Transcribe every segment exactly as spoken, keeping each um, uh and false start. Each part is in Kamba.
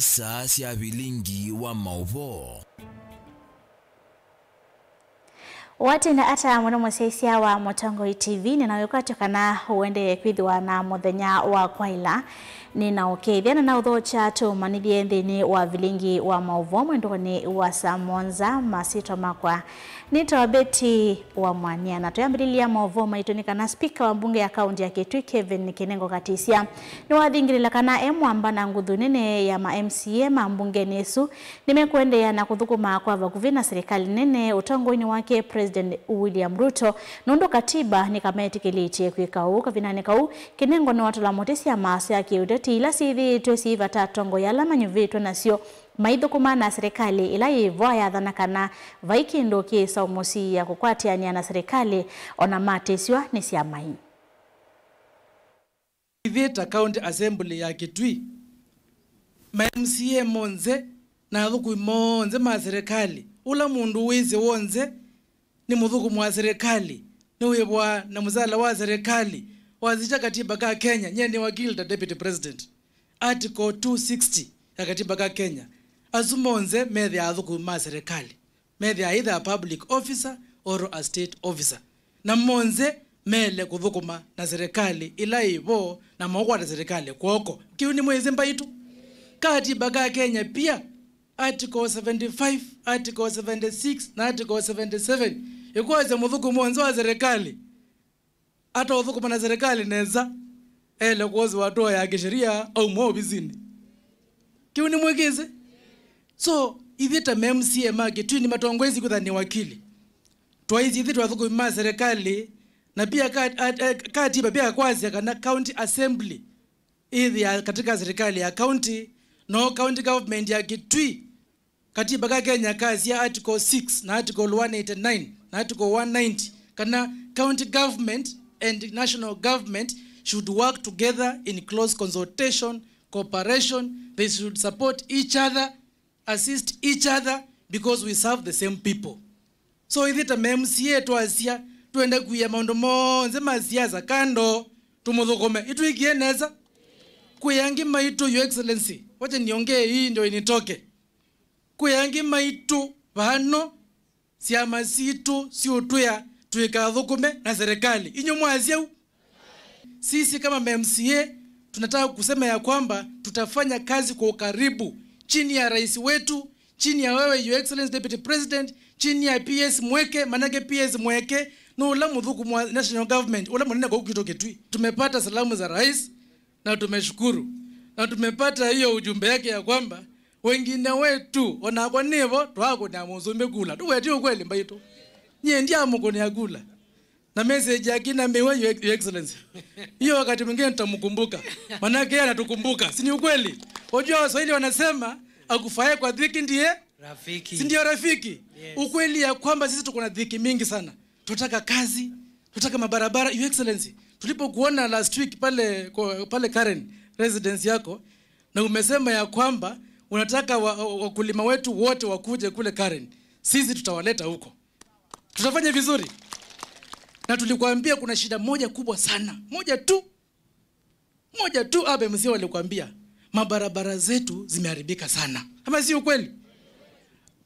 Saa sya vilingi wa maũvoo. Watinda ata mũno mũsyaĩĩsya wa Mũtongoi T V, nĩnawĩkwatyo kana ũendee kwĩthĩwa na mũthenya wa kwaĩla. Nĩnaũkethya na naũthokya tũmanyĩthye nthĩnĩ wa vilingi wa maũvoo mwendonĩ wa saa mũonza. Masyĩtwa makwa nĩtawa Betty wa Mwania, na twĩambĩlĩlya maũvoo maitũ nĩ kana spika wa mbunge ya kaunti ya Kitui Kevin Kinengo Katisya nĩwathingĩlĩla kana e mwamba na nguthu nene ya ma M C A ma mbungenĩ ĩsu nĩmekũendeea na kũthũkũma kwa vakuvĩ na serikali nene ũtongoinĩ wake President William Ruto, nũndũ katiba nĩkametĩkĩlĩtye kwĩka ũu. Kavindanĩ kau, Kinengo nĩwatũla mũtĩ syama sya kĩũteti ila syĩthĩĩtwe syĩ vata atongoi ala manyuvĩtwe nasyo maithũkũma na serikali ĩla yĩ vo, ayathana kana vai kĩndũ kĩĩsa ũmũsiĩĩa kũkwatĩanĩa na serikali o na matĩsw'a nĩ syama ii. Ithyĩ ta County Assembly ya Kitui, ma M C A monthe na athũkũmi monthe ma serikali, ũla mũndũ wĩsĩ w'onthe nĩ mũthũkũmi wa serikali, nĩwĩvwa na mũsala wa serikali, wasisya katiba ka Kenya, nyie nĩ wakili ta Deputy President, Article two sixty ya katiba ka Kenya, asu monthe methĩaa athũkũmi ma serikali. Methĩaa either a public officer or a state officer, na monthe mele kũthũkũma na serikali ĩla yĩ vo na maũkwata serikali kw'oko. Kĩu nĩmwĩsĩ mbaitũ. Katiba ka Kenya pia, Article seventy-five, Article seventy-six na Article seventy-seven ĩkwasya mũthũkũmi w'onthe wa serikali ata ũthũkũma na serikali nesa, ele kwoswa hatua ya kisheria aumwa ovisinĩ. Kĩu nĩmwĩkĩsĩ? So, ithyĩ ta ma M C A ma Kitui nĩmatongoesye kwĩthĩwa nĩ wakili. Twaisye ithyĩ twathũkũmi ma serikali, na pia ka-, a-, a-, katiba pia kwasya kana county assembly ĩthĩaa katika serikali ya county, no county government ya Kitui Katiba ka Kenya kasya Article six na Article one eighty-nine na Article one ninety kana county government and national government should work together in close consultation, cooperation, they should support each other, assist each other because we serve the same people. So ithyĩ ta ma M C A twasya twenda kuia maũndũ monthe ma siasa kando, tũmũthũkũme, itwĩkie nesa. Kwĩ angĩ maitũ, Your Excellency, wacha niongee hii ndio initoke. Kwĩ angĩ maitũ vano, syama sitũ siũtwĩa tũikathũkũme na serikali. Inyw'ĩ mwasya ũu? Sisi kama ma M C A tunataka kusema ya kwamba tutafanya kazi kwa ukaribu chini ya rais wetu, chini ya wewe, Your Excellency Deputy President, chini ya P S Mweke, manake P S Mweke nĩ ũla mũthũkũmi wa national government, ũla mũnene kwa kwitũ Kitui. Tumepata salamu za rais na tumeshukuru. Na tumepata hiyo ujumbe yake ya kwamba wengine wetu, onakwa nĩvo, twakũnĩa mũsumbĩ kula. Tũwetye ũkweli mbaitũ. Nyie ndiamũkũnĩa kula. Na message yake na mĩwa, Your, Your Excellency. Hiyo wakati mwingine tutamkumbuka. Manake yeye anatukumbuka. Si ni ukweli? Wajua Waswahili wanasema, akufaye kwa dhiki ndiye? Rafiki. Si ndio rafiki? Yes. Ukweli ya kwamba sisi tuko na dhiki mingi sana. Tunataka kazi, tunataka mabarabara. Your Excellency, tulipokuona last week pale, kwa, pale Karen residence yako, na umesema ya kwamba unataka wa, wa, wakulima wetu wote wakuje kule Karen. Sisi tutawaleta huko. Tutafanya vizuri. Na tulikuambia kuna shida moja kubwa sana. Moja tu. Moja tu hapa M C A walikuambia. Mabarabara zetu zimeharibika sana. Ama sio kweli?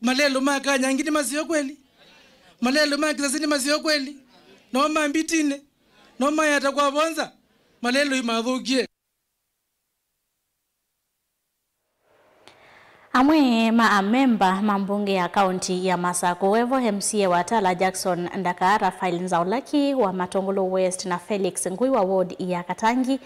Malelũ ma Kanyangi nĩ maseo kweli? Malelũ ma Kisasi nĩ maseo kweli? No ma Mbitinĩ? No ma Yata kwa Vonza? Malelũ imathũkie. Amwe ma amemba ma mbunge ya kaunti ya Masakũ, wevo M C A wa Tala Jackson Ndaka, Raphael Nzaulaki wa Matũngũlũ West na Felix Ngui wa ward ya Katangi,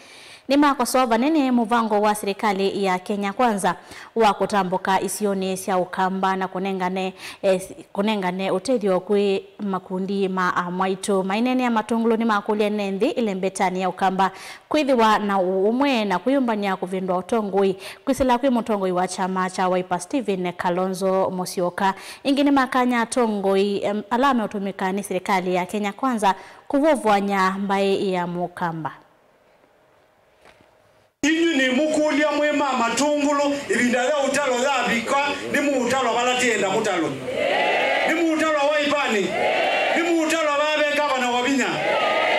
nĩmakosoa vanene mũvango wa silikalĩ ya Kenya Kwanza wa kũtambũka isionĩ sya Ũkamba na kũnengane, eh, kũnengane ũtethyo kwĩ makundi ma amwaitũ. Maineenea Matũngũlũ nĩmakũlya ene nthĩ ĩlembetanĩ ya Ũkamba kwĩthĩwa na ũũmwe na kwĩyũmbany'a kũvĩndũa ũtongoi kwĩsĩla kwĩ mũtongoi wa kyama kya Wiper Stephen Kalonzo Musyoka. Ĩngĩ nĩmakany'a atongoi, em, ala meũtũmĩka nĩ silikalĩ ya Kenya Kwanza kũvũvũany'a mbaĩ ya Mũkamba. Inyw'ĩ nĩmũkũlya mwĩ ma Matũngũlũ, ĩvinda ya ũtalo yavika, nĩmũũtalwa vala tĩenda kũtalwa? Nĩmũũtalwa Waipanĩ? Nĩmũũtalwa vaa ve ngavana wa vinya?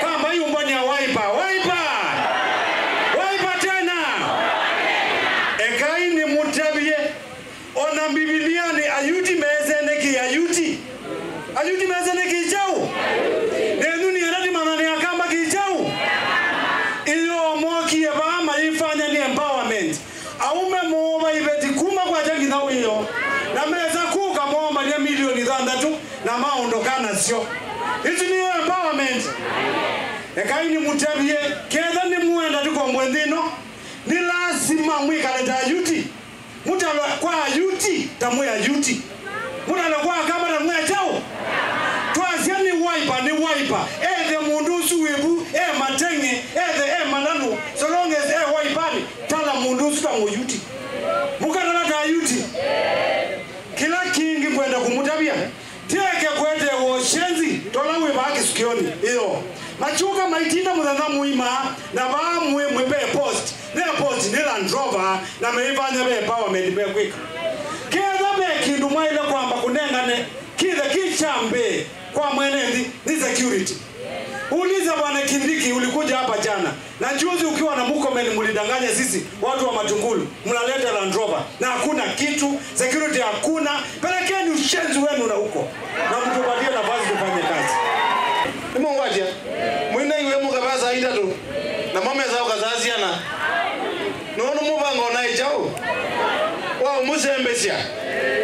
Kamba ĩyũmbany'a Waipa. Waipa! Waipa tena! Ekai nĩmũtavye Nĩ kĩkyaũ? Nenyu nĩenda ndĩmanya nĩ Akamba kĩkyaũ? Ĩyoo, mokie vaa mayĩfanya nĩ empowerment. Aũme moo vaiveti kuma kwakya nginya wĩoo, na mesa kũka moomalya milioni thanthatũ na maondoka nasyo. Isu nĩyo empowerment? Ekai nĩmũtavye, ketha nĩmũenda tũkomboe nthĩ ĩno, nĩ lasima mwĩkale ta ayuti. Mũtalwa kwa ayuti ta mwĩ ayuti. Mũtalwa kwa Akamba ta mwĩ kyaũ? Twasya nĩ Wiper, nĩ Wiper. Ethe mũndũ ũsu wĩ vu, e mateng'e, ethe e malalu, so long as e Wiper-nĩ, tala mũndũ ũsu ta mũyuti. Mũkatala ta ayuti. Kĩla kĩngĩ ngwenda kũmũtavya, tieke kũetewa ũsyenzi tola wĩ vaa kĩsukĩonĩ. Ĩyo. Makyũka maitinda mũthenya mũima na vaa mwĩ mwĩ ve post. Ve post nĩ Land Rover na meivanya ve empowerment mekwĩka. Ketha ve kĩndũ mwaĩle kwamba kũnengane kĩthe kĩ kya mbee kwa mwene nthĩ nĩ security. Uliza Bwana Kindiki, ulikuja hapa jana na juzi ukiwa na Murkomen, mlidanganya sisi watu wa Matungulu, mnaleta Land Rover na hakuna kitu, security hakuna. Pelekeni ushenzi wenu na huko na mtupatie nafasi tufanye kazi. Nĩmũngwatya, mwĩnaiwe mũkavaa saa itatũ, namo mesa ũka saa siana. Nũndũ mũvango naĩ kyaũ wa ũmũsembesya?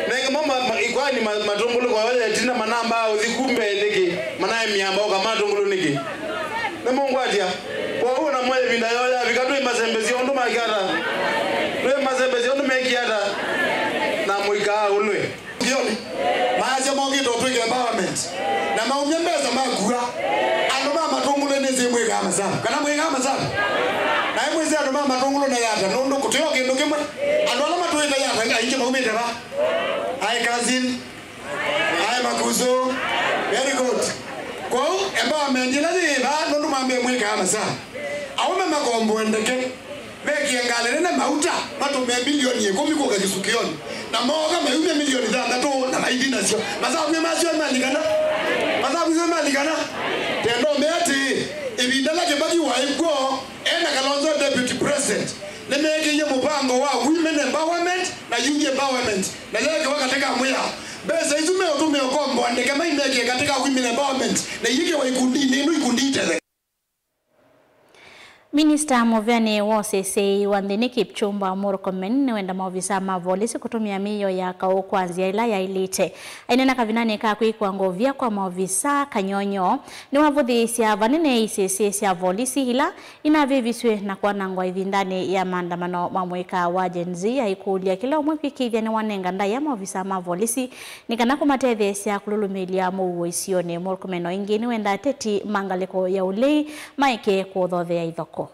Nenge mo ma- ma- ikwani ma- Matũngũlũ kwa wale tina manamba ũthi kumbe nĩkĩ? Manae miamba ũka Matũngũlũ nĩkĩ? Nĩmũngwatya. Kwoou na mwe ĩvinda yoo yavika, twĩ masembesya ũndũ makiata. Twĩ masembesya ũndũ mekiata. Na mũikaa ũlwe. Ndioni. Maasya mokĩte ũtwĩke empowerment. Na maumya mbesa makua. Andũ ma Matũngũlũ nĩsĩ mwĩkaa masavu. Kana mwĩkaa masavu? Na ĩmwĩsĩ andũ ma Matũngũlũ na Yata, nũndũ kũteo kĩndũ kĩmwe. Andũ ala matũĩte Yata aingĩ maumĩte va? Aĩ cousin. Aĩ makuso. Very good. Kwoou empowerment ĩla yĩ vaa nũndũ mambĩe mwĩkaa masavu. Aũme makomboe ndeke. Mekĩe ngalĩ nene mauta, matũmĩe milioni ĩkũmi kũka kĩsukĩonĩ, na mooka mayumya milioni thanthatũ na maithi nasyo. Masavu masyo malikana? Masavu masyo malikana? Tendo me atĩĩ, ĩvinda la Kĩvaki waĩ kw'o, e na Kalonzo deputy president, nĩmeekĩie mũvango wa women empowerment na youth empowerment, na yeekĩwa katĩ ka mwĩao. Mbesa isu meũtũmĩa ũkomboa ndeke maimekĩe katĩ ka women empowerment, na iyĩkĩwa ikundinĩ ino ikundi itetheka. Minista mũveanĩ wa ũseseĩ wa nthĩnĩ Kipchumba Murkomen nĩwenda maovisa ma volisi kũtũmĩa mĩio ya kaũ kwa nzĩa ĩla yaĩlĩte. Aineena kavindanĩ ka kwĩkwa ngovia kwa maovisa, Kanyonyo nĩwavũthĩĩsya vanene isese sya volisi ila inavĩvisw'e na kwanangwa ĩvindanĩ ya maandamano ma mũika wa Gen Z, aikũlya kĩla ũmwe kwĩkĩĩthya nĩwanenga ndaĩa maovisa ma volisi nĩ kana kũmatetheesya kũlũlũmĩĩlya mũuo isionĩ. Murkomen o ĩngĩ nĩwenda ateti ma ngalĩko ya ũlei maeke kũthothea ithoko.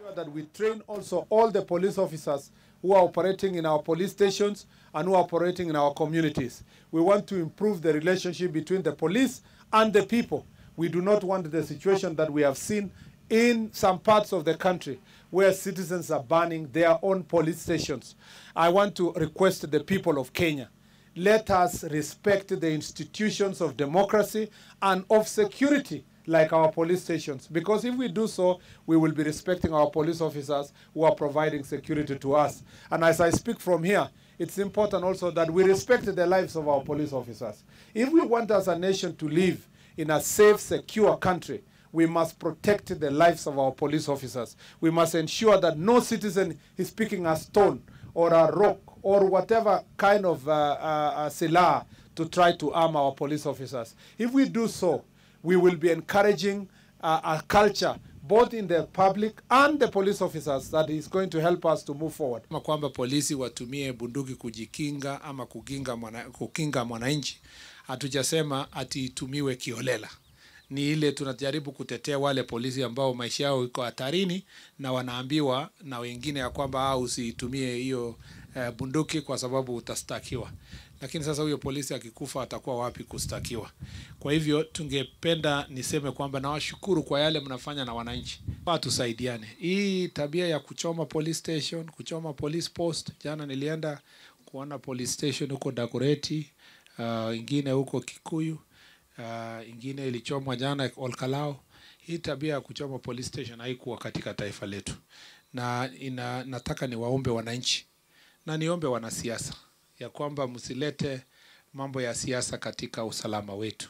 Sure that we train also all the police officers who are operating in our police stations and who are operating in our communities. We want to improve the relationship between the police and the people. We do not want the situation that we have seen in some parts of the country where citizens are burning their own police stations. I want to request the people of Kenya, let us respect the institutions of democracy and of security like our police stations, because if we do so, we will be respecting our police officers who are providing security to us. And as I speak from here, it's important also that we respect the lives of our police officers. If we want as a nation to live in a safe, secure country, we must protect the lives of our police officers. We must ensure that no citizen is picking a stone or a rock or whatever kind of, uh, uh, uh, silaha to try to harm our police officers. If we do so, we will be encouraging, uh, a culture both in the public and the police officers that is going to help us to move forward. Kama kwamba polisi watumie bunduki kujikinga ama kukinga mwana-, kukinga mwananchi, hatujasema ati itumiwe kiholela. Ni ile tunajaribu kutetea wale polisi ambao maisha yao iko hatarini na wanaambiwa na wengine ya kwamba, "Ah, usitumie hiyo, eh, bunduki kwa sababu utastakiwa." Lakini sasa huyo polisi akikufa atakuwa wapi kustakiwa? Kwa hivyo tungependa niseme kwamba nawashukuru kwa yale mnafanya na wananchi. Tusaidiane. Hii tabia ya kuchoma police station, kuchoma police post, jana nilienda kuona police station huko Dagoretti, ah, ingine huko Kikuyu, ah, ingine ilichomwa jana Olkalau. Hii tabia ya kuchoma police station haikuwa katika taifa letu. Na ina-, nataka niwaombe wananchi na niombe wanasiasa ya kwamba msilete mambo ya siasa katika usalama wetu.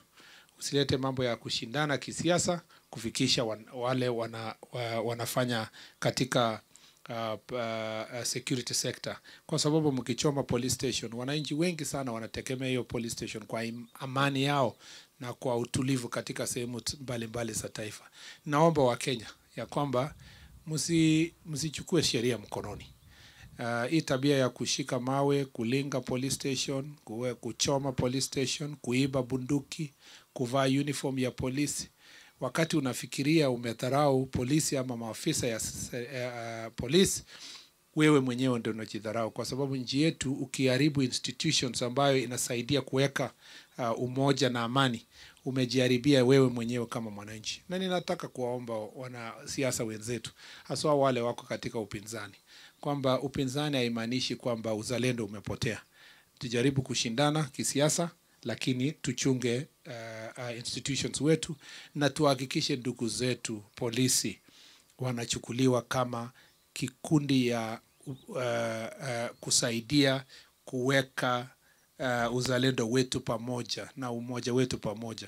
Usilete mambo ya kushindana kisiasa kufikisha wan-, wale wana-, wa-, wanafanya katika, uh, p-, uh, uh, security sector. Kwa sababu mkichoma police station, wananchi wengi sana wanategemea hiyo police station kwa im-, amani yao na kwa utulivu katika sehemu t-, mbalimbali za taifa. Naomba Wakenya ya kwamba msi-, msichukue sheria mkononi. Uh, hii tabia ya kushika mawe, kulenga police station, kuwe-, kuchoma police station, kuiba bunduki, kuvaa uniform ya polisi, wakati unafikiria umedharau polisi ama maafisa ya s-, eh, uh, polisi, wewe mwenyewe ndio unajidharau, kwa sababu nchi yetu ukiharibu institutions ambayo inasaidia kuweka, uh, umoja na amani, umejiharibia wewe mwenyewe kama mwananchi. Na ninataka kuwaomba wanasiasa wenzetu, haswa wale wako katika upinzani, kwamba upinzani haimaanishi kwamba uzalendo umepotea. Tujaribu kushindana kisiasa, lakini tuchunge, uh, uh, institutions wetu, na tuhakikishe ndugu zetu polisi wanachukuliwa kama kikundi ya, uh, uh, kusaidia kuweka, uh, uzalendo wetu pamoja na umoja wetu pamoja.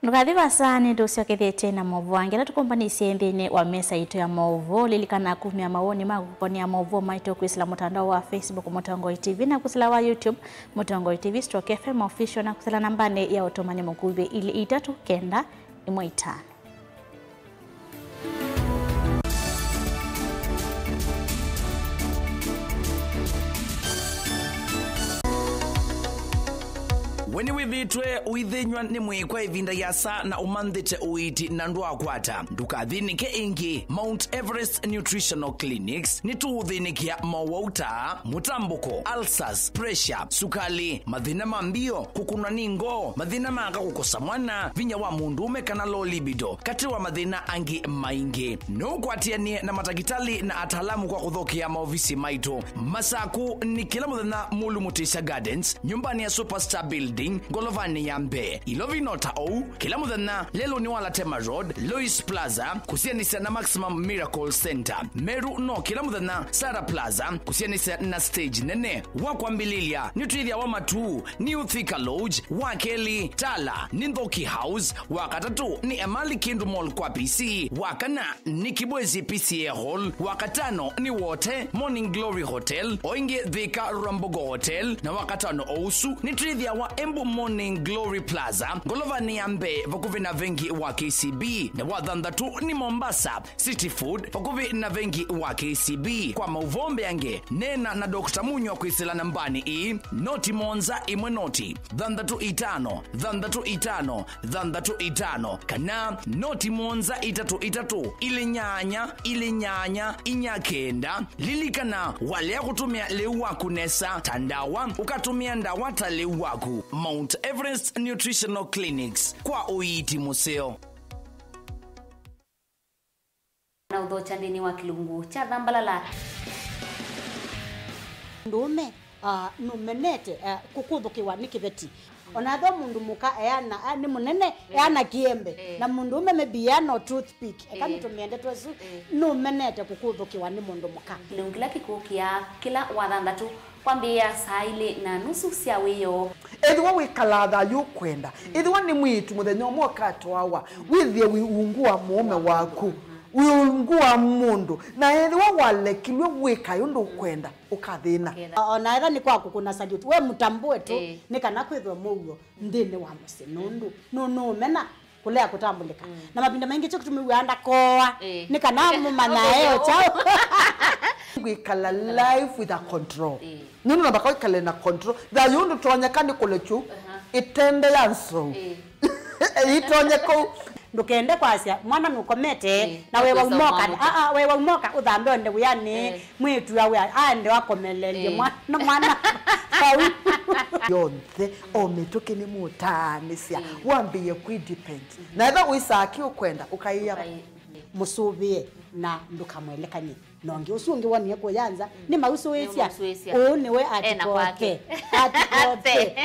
Ndũkathi vasa, nĩtũsyokethĩtye na maũvoo angĩ ala tũkũmbanĩsye nthĩnĩ wa mesa yitũ ya maũvoo. Lilikana kumya mawoni maku kũkonĩa maũvoo maitũ kwĩsĩla mũtandao wa Facebook Mũtongoi T V na kwĩsĩla wa YouTube Mũtongoi T V stroke F M Official na kwĩsĩla nambanĩ ya ũtũmani mũkuvĩ ilĩ itatũ kenda ĩmwe itano. We nĩwĩthĩĩtwe ũithĩnyw'a nĩ mwĩĩ kwa ĩvinda yĩasa na ũmanthĩte ũiiti na ndwaakwata? Ndũkathĩnĩke ĩngĩ. Mount Everest Nutritional Clinics nĩtũũthĩnĩkĩa mowau ta mũtambũko, ulcers, pressure, sukali, mathĩna ma mbio, kũkũnwa nĩ ngoo, mathĩna ma aka kũkosa mwana, vinya wa mũndũũme kana low libido, katĩ wa mathĩna angĩ maingĩ. No ũkwatĩanĩe na matakĩtalĩ na ataalamu kwa kũthokea maovisi maitũ. Masaku nĩ kĩla mũthenya Mulu Mutisya Gardens, nyũmbanĩ ya Superstar Building, ngolovanĩ ya mbee. Ilovi no ta ũu, kĩla mũthenya lelũnĩ wa Latema Road, Lois Plaza, kũsianĩsya na Maximum Miracle Center. Meru no kĩla mũthenya Sarah Plaza, kũsianĩsya na stage nene. Wa kwambĩlĩlya, nĩtwĩthĩawa Matuu, New Thika Lodge, wa kelĩ, Tala, nĩ Nthoki House, wa katatũ, nĩ Emali Kindu Mall kwa P C, wa kana, nĩ Kibwezi P C A Hall, wa katano, nĩ Wote, Morning Glory Hotel, o ĩngĩ Thika Rwambogo Hotel, na wa katano o ũsu, nĩtwĩthĩawa Embu Morning Glory Plaza, ngolovanĩ ya mbee, vakuvĩ na vengi wa K C B, na wa thanthatũ, nĩ Mombasa, City Food, vakuvĩ na vengi wa K C B. Kwa maũvoo mbeange, neena na Doctor Munywa kwĩsĩla nambanĩ ĩĩ, noti mũonza ĩmwe noti, thanthatũ itano, thanthatũ itano, thanthatũ itano, kana noti mũonza itatũ itatũ, ilĩ nyanya, ilĩ nyanya, inya kenda. Lilikana, walea kũtũmĩa lĩu waku nesa ta ndawa, ũkatũmĩa ndawa ta lĩu waku. Mount Everest Nutritional Clinics, kwa ũiiti mũseo. Na ũthokya nthĩnĩ wa kĩlungu kya thambalala. Mũndũũme, ah, nũmenete, ah, kũkũthũkĩwa nĩ kĩveti. Ona ethĩwa mũndũ mũka eana, ah, nĩ mũnene, eana kĩembe. Eh. Na mũndũũme maybe eana o toothpick. Eka nĩtũmĩende twesu, nũmenete kũkũthũkĩwa nĩ mũndũ mũka. Kĩlungu kĩla kĩkũkĩa kĩla wathanthatũ. Kwambĩĩa saa ilĩ na nusu sya wĩoo. Ethĩwa wĩkalaa thayũ ũkwenda, ethĩwa nĩ mwĩĩtu mũthenya ũmwe ũkatwawa, wĩthĩe wĩ ungu wa mũũme waku, wĩ ungu wa mũndũ, na ethĩwa walekilw'e wĩkae ũndũ ũkwenda, ũkathĩna. O na ethĩwa nĩ kwa kũkũna salute, we mũtambũe tu, nĩ kana kwĩthwe mũuo nthĩnĩ wa mũsyĩ, nũndũ nũnũũmena kũlea kũtambũlĩka. Na mavinda maingĩ kyo kĩtũmĩw'aa ndakoa, nĩ kana mũmanya eo kyaũ. Gwĩkala life with a control. Nũndũ namba kwa ĩkale na control. Thayũ ndũtonyeka nĩ kũlekyu ĩtende ya nsou. Ĩtonye kũu. Ndũkende kwasya mwana nũkomete na wewa umoka. Aa, wewa umoka ũthambe onde wĩanĩ. Mwĩĩtu awe aende akomelelye mwana, mwana vau. Yonthe, o mĩtũkĩ nĩmũtaanĩsya, wambĩĩe kwĩ depend. Na ethĩwa ũisaa kĩ ũkwenda, ũkaĩa. Mũsũvĩe na ndũkamwelekany'e na ũngĩ. Ũsu ũngĩ wonie kũya nza, nĩmausũĩsya. Nĩmausũĩsya. Ũũ nĩwe atikoke. Atikoke.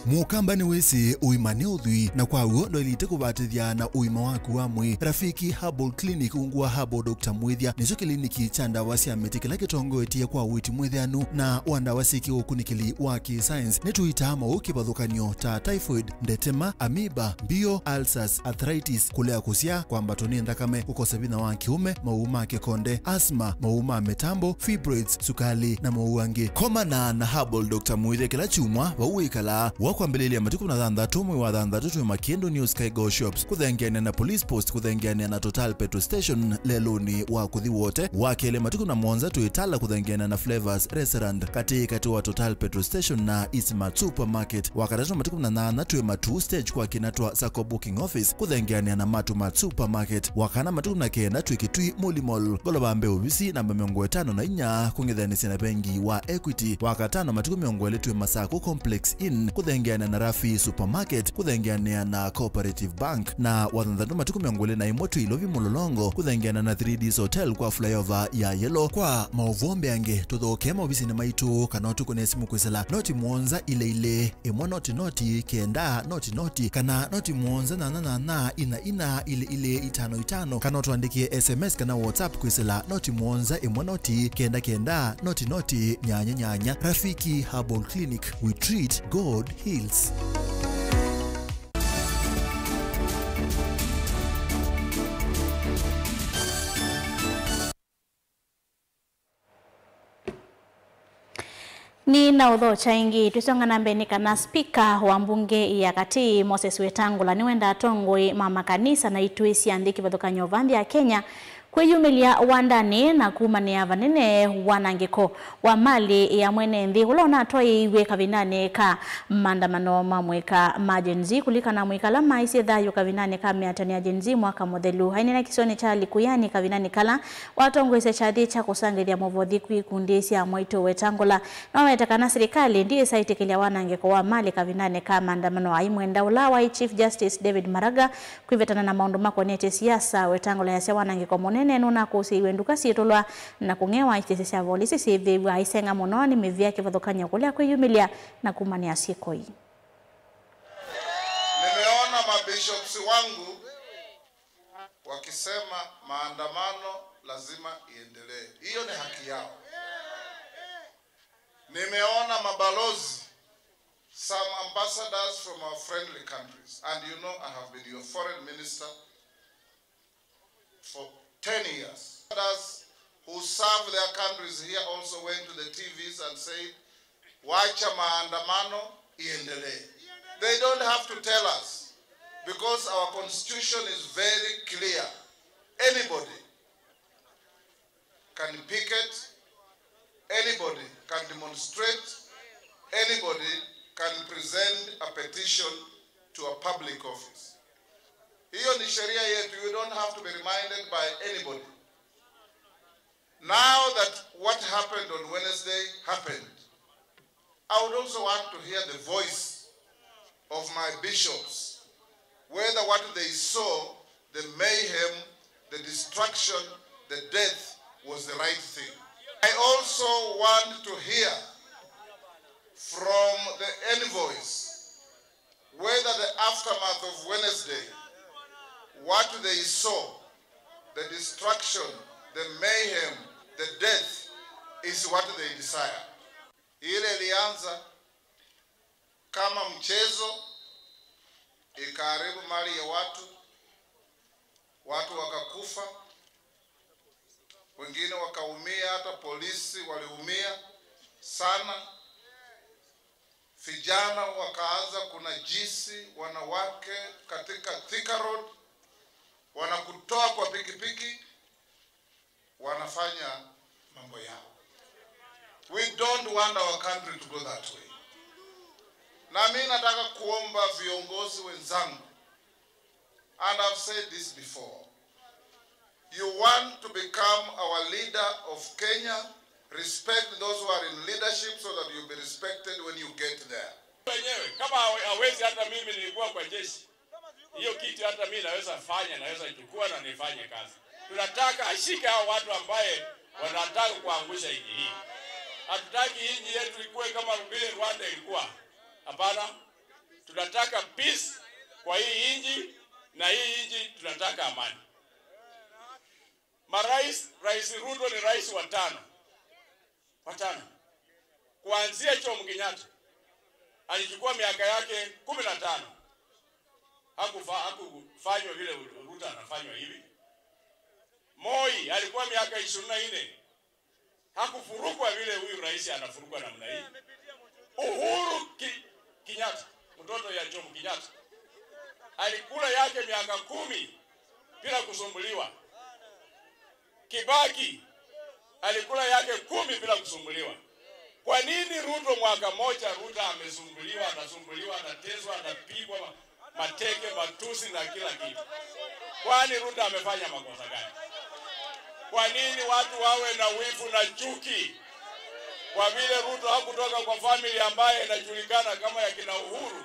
Mũkamba nĩwĩsĩ ũima nĩ ũthwii, na kwa w'o ndwaĩlĩte kũvatĩthya na ũima waku wa mwĩĩ. Rafiki Herbal Clinic, ungu wa Herbal Doctor Mwĩthya, nĩkyo kĩliniki kya ndawa sya mĩtĩ kĩla kĩtongoetye kwa ũiiti mwĩthĩanu na wa ndawa syĩ kĩũkunĩkĩli wa kĩ-science. Nĩtũitaa maũũ kĩvathũkany'o ta typhoid, ndetema, amoeba, mbio, ulcers, arthritis, kũlea kũsyaa, kwambatwa nĩ nthakame, kũkosa vinya wa kĩũme, maũũ ma kĩkonde, asthma, maũũ ma mĩtambo, fibroids, sukali, na maũũ angĩ. Komana na Herbal Doctor Mwĩthya kĩla kyumwa vau wĩkalaa. Wa kwambĩlĩlya matukũ na thanthatũ mwei wa thanthatũ twĩ Makindu New Sky Go Shops, kũthengeanĩa na Police Post, kũthengeanĩa na Total Petrol Station lelũnĩ wa kũthi Wote. Wa kelĩ matukũ na mũonza twĩ Tala, kũthengeanĩa na Flavors Restaurant, katĩ katĩ wa Total Petrol Station na Eastmart Supermarket. Wa katatũ matukũ na nyanya twĩ Matuu Stage kwa kĩna twa Sacco Booking Office, kũthengeanĩa na Matumart Supermarket. Wa kana matukũ na kenda twĩ Kitui Muli Mall, ngolova mbee ovisi namba mĩongo ĩtano na inya, kũng'ethanĩsya na vengi wa Equity. Wa katano matukũ mĩongo ĩlĩ twĩ Masako Complex Inn, kũthengeanĩa na Rafi Supermarket, kũthengeanĩa na Cooperative Bank. Na wa thanthatũ matukũ mĩongo ĩlĩ na ĩmwe twĩ Ilovi Mũlolongo, kũthengeanĩa na three Ds Hotel kwa flyover ya Yellow. Kwa maũvoo mbeange, tũthokee maovisinĩ maitũ kana ũtũkũne simũ kwĩsĩla noti mũonza ilĩ ilĩ ĩmwe noti noti kenda noti noti, kana noti mũonza nyanya nyanya ina ina ilĩ ilĩ itano itano, kana ũtũandĩkĩe S M S kana WhatsApp kwĩsĩla noti mũonza ĩmwe noti kenda kenda noti noti nyanya nyanya. Rafiki Herbal Clinic, we treat, God heals. Nĩ na ũthokya ĩngĩ, twĩsonga na mbee nĩ kana spika wa mbunge ya katĩ Moses Wetangula nĩwendaa atongoi ma makanisa na itũĩ sya nthĩ kĩvathũkany'o va nthĩ ya Kenya kwĩyumĩlya wandanĩ na kumanĩa vanene wanangĩko wa malĩ ya mwene nthĩ ũla ũnatwaĩiw'e kavindanĩ ka maandamano ma mũika ma Gen Z, kũlikana mũika ala maisye thayũ kavindanĩ ka mĩatano ya Gen Z mwaka mũthelu. Aineena kĩsionĩ kya Likuyani kavindanĩ kala watongoesya kyathĩ kya kũsangĩthya mũvothi kwĩ ikundi sya mwaitũ Wetangula. Nĩwaweta kana silikalĩ ndĩĩsa ĩtĩkĩlya wanangĩko wa malĩ kavindanĩ ka maandamano. Aimwenda ũla waĩ Chief Justice David Maraga kwĩvetana na maũndũ makonetye siasa. Wetangula easya wanangĩko mũnene nũnakũsĩiwe nduka syĩtũlwa na kũng'ewa isitesĩ sya volisi syĩthĩĩw'a. Aisenga mũno nĩ mĩvĩa kĩvathũkany'o kũlea kwĩyumĩlya na kumanĩa syĩko ii. Nimeona mabishops wangu wakisema maandamano lazima iendelee. Hiyo ni haki yao. Nimeona mabalozi, some ambassadors from our friendly countries, and you know I have been your foreign minister for ten years. Others who serve their countries here also went to the T Vs and said, "Wacha maandamano iendelee." They don't have to tell us because our constitution is very clear. Anybody can picket, anybody can demonstrate, anybody can present a petition to a public office. Hiyo ni sheria yetu, you don't have to be reminded by anybody. Now that what happened on Wednesday happened, I would also want to hear the voice of my bishops, whether what they saw, the mayhem, the destruction, the death, was the right thing. I also want to hear from the envoys whether the aftermath of Wednesday, what they saw, the destruction, the mayhem, the death, is what they desire. Ile ilianza kama mchezo, ikaharibu mali ya watu, watu wakakufa, wengine wakaumia, hata polisi waliumia sana. Vijana wakaanza kunajisi wanawake katika Thika Road, wanakutoa kwa pikipiki, wanafanya mambo yao. We don't want our country to go that way. Na mimi nataka kuomba viongozi wenzangu, and I've said this before, you want to become our leader of Kenya, respect those who are in leadership so that you'll be respected when you get there. Wenyewe, kama hawe-, hawezi, hata mimi nilikuwa kwa jeshi. Hiyo kiti hata mimi naweza fanya, naweza chukua na nifanye kazi. Tunataka ashike hao watu ambaye wanataka kuangusha nchi hii. Hatutaki nchi yetu ikuwe kama vile Rwanda ilikuwa. Hapana. Tunataka peace kwa hii nchi, na hii nchi tunataka amani. Marais, Rais Ruto ni rais wa tano. Wa tano. Kuanzia Jomo Kenyatta, alichukua miaka yake kumi na tano. Hakufa-, hakufanywa vile Ruto anafanywa hivi. Moi alikuwa miaka ishirini na nne. Hakufurukwa vile huyu rais anafurukwa namna hii. Uhuru Ki-, Kenyatta, mtoto ya Jomo Kenyatta, alikula yake miaka kumi bila kusumbuliwa. Kibaki alikula yake kumi bila kusumbuliwa. Kwa nini Ruto mwaka moja, Ruto amesumbuliwa, anasumbuliwa, anateswa, anapigwa ma-, mateke, matusi na kila kitu? Kwani Ruto amefanya makosa gani? Kwa nini watu wawe na wivu na chuki? Kwa vile Ruto hakutoka kwa family ambaye inajulikana kama ya kina Uhuru.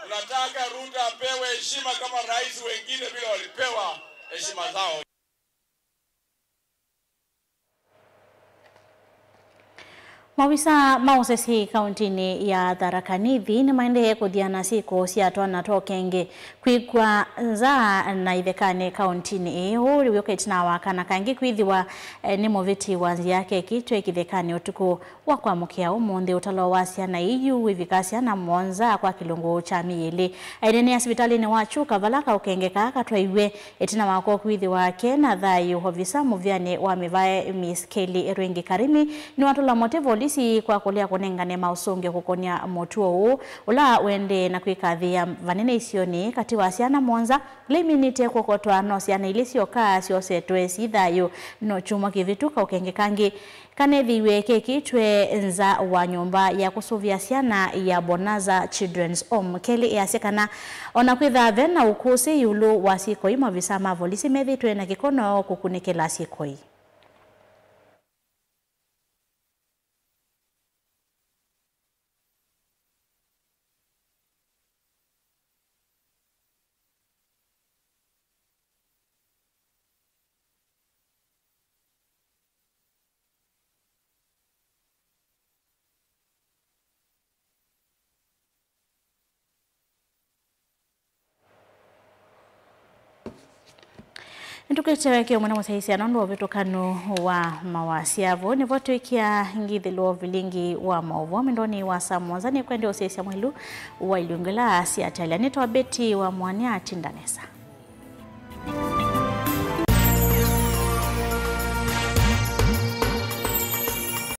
Tunataka Ruto apewe heshima kama rais wengine vile walipewa heshima zao. Maovisa ma ũsesi kauntinĩ ya Tharaka Nithi nĩmaendee kũthiana syĩko sya twana twa ũkenge kwĩkw'a nza na ithekanĩ kauntinĩ ĩĩ. Ũũ wĩũkĩte ĩtina wa kana kangĩ kwĩthĩwa, eh, nĩ mũvĩti wa nzĩa kekĩtwe kĩthekanĩ ũtukũ wa kwamũkĩa ũmũnthĩ. Ũtalo wa syana iu wĩvika syana mũonza kwa kĩlungu kya mĩĩ ĩlĩ. Aineenea sivitalĩnĩ wa Chuka vala kaũkenge kaa katwaiwe ĩtina wa ko kwĩthĩwa ke na thayũ. Ovisa mũvĩanĩ wa mĩvae, Miss Kelly Rwingi Karimi, nĩwatũla mũtĩ volisi kwa kũlea kũnengane maũsũngĩo kũkonya mũtuo ũũ, ũla ũendee na kwĩkathĩĩa vanene isionĩ. Katĩ wa syana mũonza, ila iminĩte kwokotwa no syana ilĩ syoka syosetwe syĩ thayũ. No kyumwa kĩvĩtu kaũkenge kangĩ kanethĩiwe kekĩtwe nza wa nyũmba ya kũsũvĩa syana ya Bonanza Children's Home. Kelly easya kana o na kwĩthaa ve na ũkũsĩ ĩũlũ wa syĩko ii, maovisa ma volisi methĩĩtwe na kĩkono kũkunĩkĩla syĩko ii. Nĩtũkwĩte wekeo mũno mũsyaĩĩsya nũndũ wa ũvĩtũkanu wa mawasya. Vau nĩvo twĩkĩa ngithĩlo vilingi wa maũvoo mĩndonĩ wa saa mũonza. Nĩkwendea ũsyaĩĩsya mwĩlu wa ilungu ila syatalya. Nĩtwa Betty wa Mwania, atinda nesa.